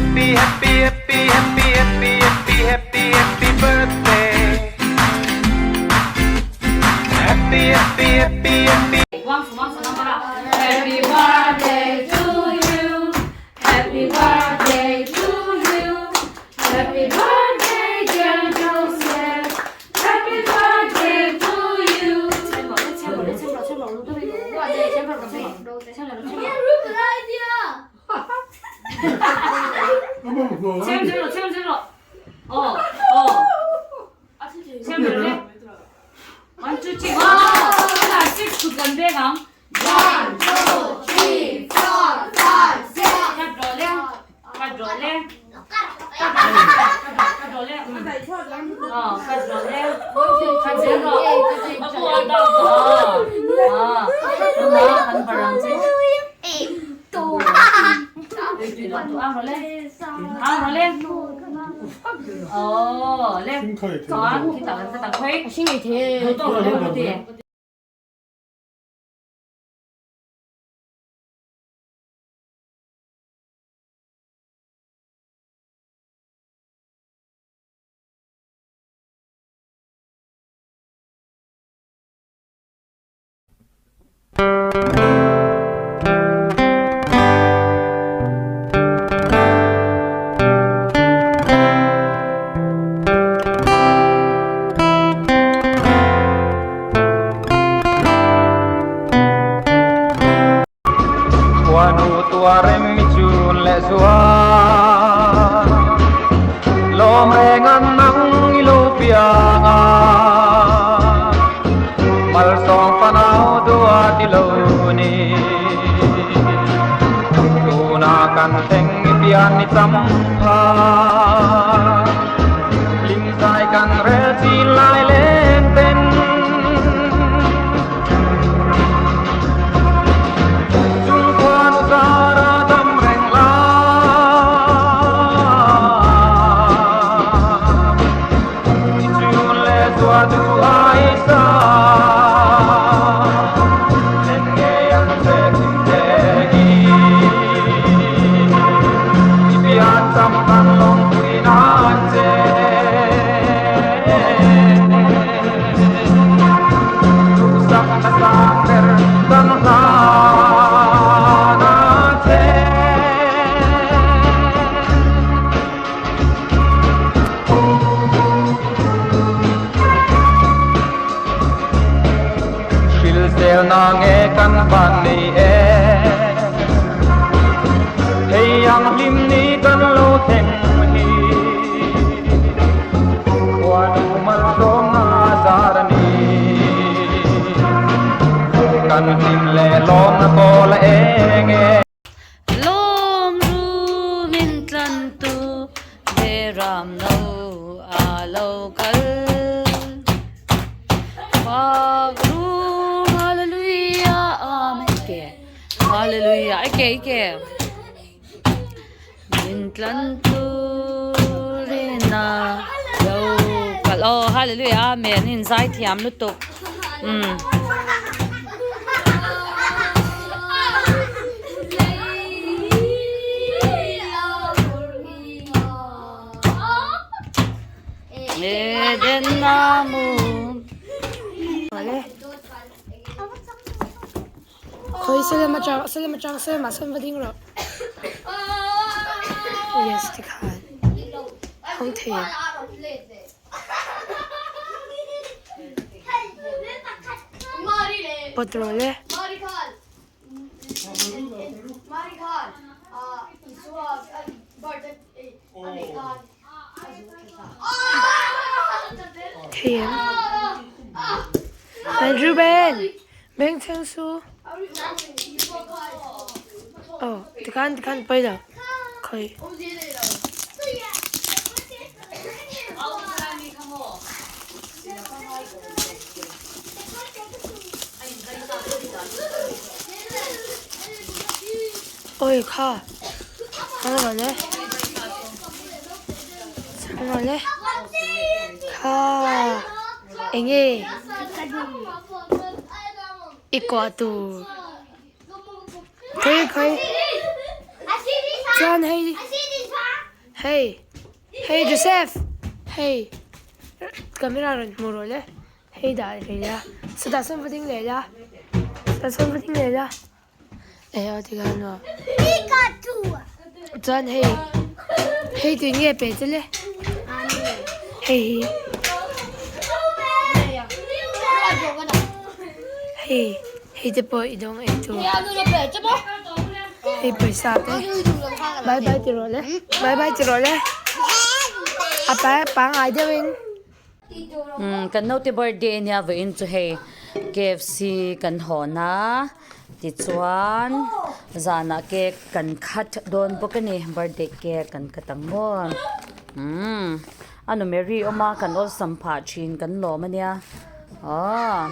Happy happy happy happy happy happy happy happy birthday Happy happy happy happy Happy birthday to you Happy birthday to you Happy birthday dear Joseph Happy birthday to you Khuanu tuarem mi chun leh zual lawm reng an nang i lo piang a malsawm fanau duat i lo ni tuna kan thleng i pian ni cham pha hlim zai kan rel chin lai leng ten. Lawm ru min tlan tu Beram no a lo kal Fak ru Hallelujah Amen ke Hallelujah ike ike Min tlan tu rina lo kal aw Hallelujah Amen in zai thiam lutuk umm. Khawi salam atang salam atang salam ah sawn va ding rawh. Yes tikhan hawng thei em. Pawt rawh le. Thei em. Ruben. Bengchheng su. Aw tikhan tikhan pawi lo khawi. Oi kha chhang rawh le chhang rawh le kha enge. I kuah tur khawi khawi chuan hei. Hei hei Joseph hei camera rawn hmu rawh le hei dah leh la sawtah sawn va ding leh la sawtah sawn va ding leh la eh aw tikhan maw chuan hei hei tui nge pe che le hei hi hei hei te pawh i dawng ei tur hei pawisa te bye bye ti rawh le bye bye ti rawh le a pangai deuhin. Umm kan naute birthday ania vawiin chu hei KFC kan hawn a tichuan zanah cake kan cut dawn bawk a ni birthday cake kan cut ang maw umm a nu Mary awm a kan awlsam phah thin kan lawm ania aw.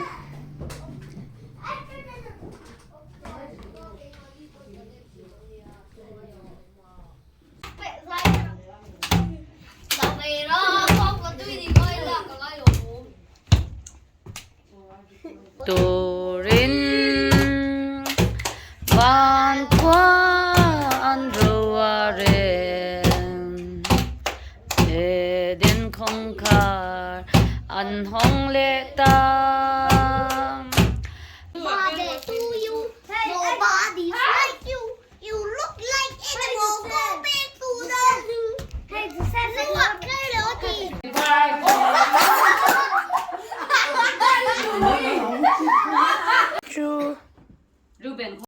Turin van khua an ro a rem Eden kawngkhar an hawng leh ta.